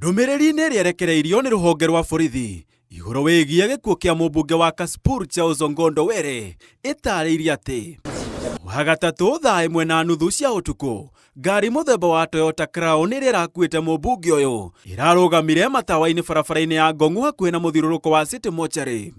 Ndũmĩrĩri-inĩ ĩrĩa ĩrekereirio nĩ rũhonge rwa borithi igũrũ wĩgiĩ gĩkuũ kĩa mũmbunge wa Kasipul Charles Ong'ondo Were ĩtarĩirie atĩ Wagatatũ thaa 1:30 cia ũtukũ ngari mũthemba wa Toyota Crown ĩrĩa ĩrakuĩte mũmbunge ũyũ ĩrarũgamire matawa-inĩ barabara-inĩ ya Ngong'u hakuhĩ na mũthiũrũrũko wa City Mortuary.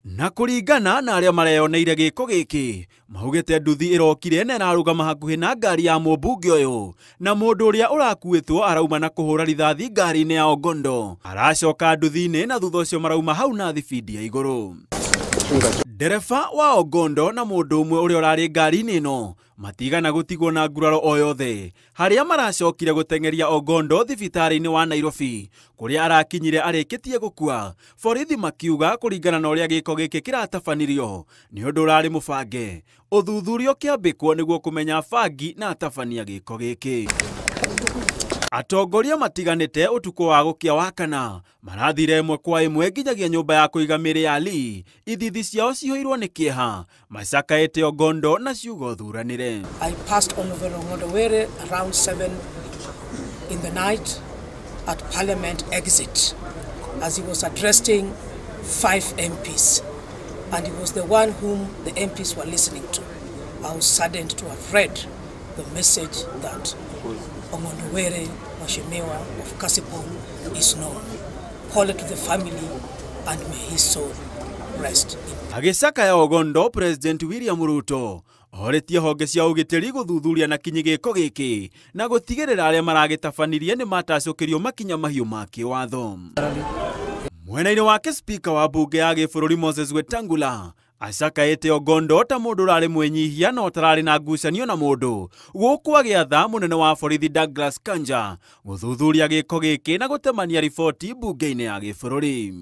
Na kũringana na arĩa mareyoneire gĩko gĩkĩ maugĩte nduthi ĩrokire na ĩrarũgama hakuhĩ na ngari ya mũmbunge ũyũ na mũndũ ũrĩa ũrakuĩtwo arauma na kũhũra rithathi ngari-inĩ ya Ong'ondo aracoka nduthi-inĩ na thutha ũcio marauma hau na thibindi ya igũrũ. Ndereba wa Ong'ondo na mũndũ ũmwe ũrĩa ũrarĩ ngari-inĩ ĩno matigana gũtigwo na nguraro o yothe harĩa maracokire gũteng'eria Ong'ondo thibitarĩ-inĩ wa Nairobi kũrĩa arakinyire arĩkĩtie gũkua. Borithi makiuga kũringana na ũrĩa gĩko gĩkĩ kĩratabanirio nĩ ũndũ ũrarĩ mũbange ũthuthuria ũkĩambĩkwo nĩguo kũmenya bangi na atabania gĩko gĩkĩ. Atongoria matiganĩte ũtukũ wa gũkĩa wa kana marathire ĩmwe kwa ĩmwe nginyagia nyũmba ya kũiga mĩĩrĩ ya Lee ithithi ciao cihũirwo nĩ kĩeha macakaĩte Ong'ondo na ciugo thuranĩre. I passed Honorable Ong'ondo Were around 7 in the night at Parliament exit as he was addressing 5 MPs, and he was the one whom the MPs were listening to. I was saddened to have read the message that Ong'ondo Were, Mheshimiwa of Kasipul, is known. Pole to the family and may his soul rest in peace. Agĩcakaya Ong'ondo, President William Ruto orĩtie honge cia ũgitĩri gũthuthuria na kinyi gĩko gĩkĩ na gũtigĩrĩra arĩa maragĩtabanirie nĩ matacũkĩrio makinya mahiũ ma kĩwatho. Mwena-inĩ wake Speaker wa bunge ya gĩbũrũri Moses Wetangula acakaĩte Ong'ondo ta mũndũ ũrarĩ mwĩnyihia na ũtararĩ na ngucanio na mũndũ gũkũ agĩatha mũnene wa borithi Douglas Kanja gũthuthuria gĩko gĩkĩ na gũtemania riboti bunge-inĩ ya gĩbũrũri.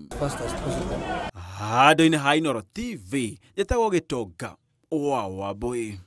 Handũ-inĩ ha Inooro TV njĩtagwo Gĩtonga wa Wambui.